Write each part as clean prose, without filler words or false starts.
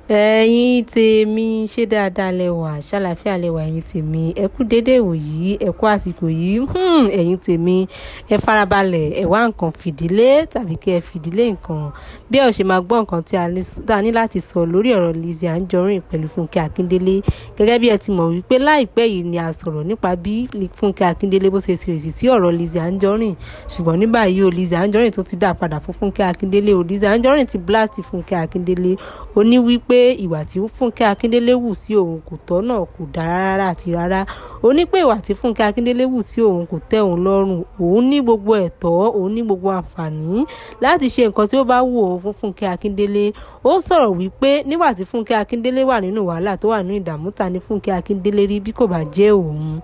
Ẹ̀yin tèmi, ṣé dáadáa lẹ wà? Ṣàlàáfíà lẹ wà, ẹ̀yin tèmi? Ẹ kú dédé ìwòyí, ẹ kú àsìkò yìí. Ẹ̀yin tèmi, ẹ farabalẹ̀, ẹ wá nǹkan fìdílé tàbí kí ẹ fìdílé nǹkan. Bí ẹ ò ṣe máa gbọ́ nǹkan tí a ní láti sọ lórí ọ̀rọ̀ Lizzy Anjorin pẹ̀lú Fúnkẹ́ Akíndélé. Gẹ́gẹ́ bí ẹ ti mọ̀ wípé láìpẹ́ yìí ni a sọ̀rọ̀ nípa bí Fúnkẹ́ Akíndélé bó ṣe fèsì sí ọ̀rọ̀ Lizzy Anjorin. Ṣùgbọ́n ní báyìí o, Lizzy Anjorin tó ti dá padà fún Fúnkẹ́ Akíndélé o. Lizzy Anjorin ti blast Fúnkẹ́ Akíndélé. Ó ní wípé ìwà tí Fúnkẹ́ Akíndélé wù sí òun kò tọ̀nà, kò dára rárá àti rárá. Ó ní pé ìwà tí Fúnkẹ́ Akíndélé wù sí òun kò tẹ́ òun lọ́rùn. Òun ní gbogbo ẹ̀tọ́, òun ní gbogbo àǹfààní láti ṣe nǹkan tí ó bá wù òun fún Fúnkẹ́ Akíndélé. Ó sọ̀rọ̀ wípé nígbà tí Fúnkẹ́ Akíndélé wà nínú wàhálà, tó wà nínú ìdààmú, ta ni Fúnkẹ́ Akíndélé rí bí kò bá jẹ́ òun?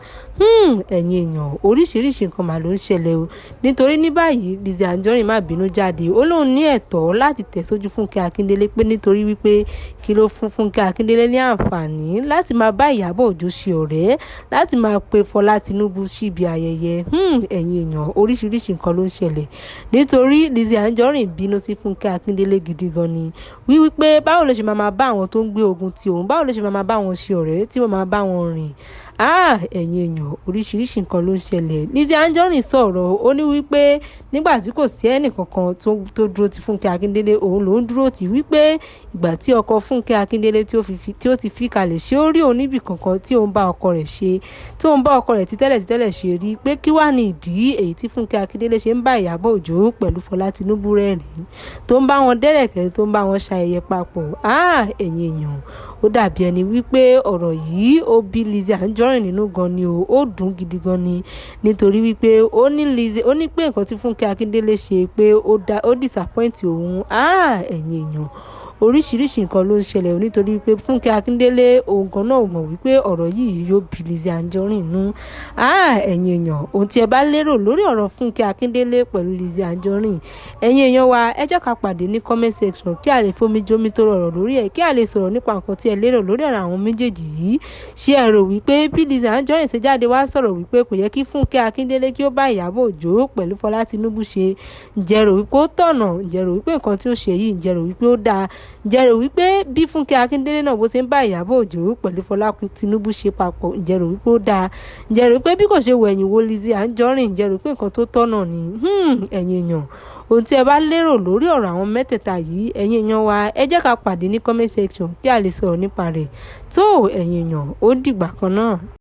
Ẹ̀yin èèyàn, oríṣiríṣi nǹkan mà ló ń ṣẹlẹ̀ o. Nítorí ní báyìí, Lizzy Anjorin má bínú jáde. Ó lóun ní ẹ̀tọ́ láti tẹ̀ sójú Fúnkẹ́ Akíndélé, pé nítorí wípé kí ló fún Fúnkẹ́ Akíndélé ní àǹfààní láti máa bá Ìyábọ̀ Òjó ṣe ọ̀rẹ́, láti máa pe Fọlá Tinubu síbi ayẹyẹ? Ẹ̀yin èèyàn, oríṣiríṣi nǹkan ló ń ṣẹlẹ̀, nítorí Lizzy Anjorin bínú sí Fúnkẹ́ Akíndélé gidi gan ni, wípé báwo ló ṣe máa bá àwọn tó ń gbé ogun ti òun, báwo ló ṣe máa bá wọn ṣe ọ̀rẹ́, tí wọ́n máa bá wọn rìn? Ah, ẹ̀yin èèyàn, oríṣiríṣi nǹkan ló ń ṣẹlẹ̀. Lizzy Anjorin sọ̀rọ̀, ó ní wípé nígbà tí kò sí ẹnì kankan tó dúró ti Fúnkẹ́ Akíndélé, òun ló ń dúró tì, wípé ìgbà tí ọkọ Fúnkẹ́ Akíndélé tí ó ti fi kalẹ̀, ṣé ó rí òun níbì kankan tí òun bá ọkọ rẹ̀ ṣe, tí òun bá ọkọ rẹ̀ ti tẹ́lẹ̀ ti tẹ́lẹ̀ ṣe rí, pé kí wá ní ìdí èyí tí Fúnkẹ́ Akíndélé ṣe ń bá Ìyábọ̀ Òjó pẹ̀lú Fọlá Tinubu rẹ́rìn-ín, tó ń bá wọn dẹ́rẹ̀kẹ́, tó ń bá wọn ṣayẹyẹ papọ̀? Ah, ẹ̀yin èèyàn, ó dàbí ẹni wípé ọ̀rọ̀ yìí, ó bí Lizzy Anjorin nínú gan ni o. Ó dùn gidi gan ni, nítorí wípé ó ní Lizzy, ó ní pé nǹkan tí Fúnkẹ́ Akíndélé ṣe, pé ó disappoint òun. Ah, ẹ̀yin èèyàn, oríṣiríṣi nǹkan ló ń ṣẹlẹ̀, nítorí pé Fúnkẹ́ Akíndélé, òun kan náà mọ̀ wípé ọ̀rọ̀ yìí yóò bí Lizzy Anjorin nú. Ah, ẹ̀yin èèyàn, ohun tí ẹ bá lérò lórí ọ̀rọ̀ Fúnkẹ́ Akíndélé pẹ̀lú Lizzy Anjorin, ẹ̀yin èèyàn wa, ẹ jẹ́ ká pàdé ní comment section, kí a lè fomi jomi tó rọrọ̀ lórí ẹ̀, kí a lè sọ̀rọ̀ nípa nǹkan tí ẹ lérò lórí ọ̀rọ̀ àwọn méjèèjì yìí. Ṣé ẹ rò wípé bí Lizzy Anjorin ṣe jáde wá sọ̀rọ̀ wípé kò yẹ kí Fúnkẹ́ Akíndélé kí ó bá Ìyábọ̀ Òjó pẹ̀lú Fọlá Tinubu ṣe, ǹjẹ́ rò wípé ó tọ̀nà? Ǹjẹ́ rò wípé nǹkan tí ó ṣe yìí, ǹjẹ́ rò wípé ó dáa? Ǹjẹ́ rò wípé bí Fúnkẹ́ Akíndélé náà bó ṣe ń bá Ìyábọ̀ Òjó pẹ̀lú Fọlá Tinubu ṣe papọ̀, ǹjẹ́ rò wípé ó dáa? Ǹjẹ́ rò wípé bí kò ṣe wẹ̀yìn wo Lizzy Anjorin, ǹjẹ́ rò wípé nǹkan tó tọ̀nà ni? Ẹ̀yin èèyàn, ohun tí ẹ bá lérò lórí ọ̀rọ̀ àwọn mẹ́tẹ̀ẹ̀ta yìí, ẹ̀yin èèyàn wa, ẹ jẹ́ ká pàdé ní comment section kí a lè sọ̀rọ̀ nípa rẹ̀. Tó, ẹ̀yin èèyàn, ó dìgbà kan náà.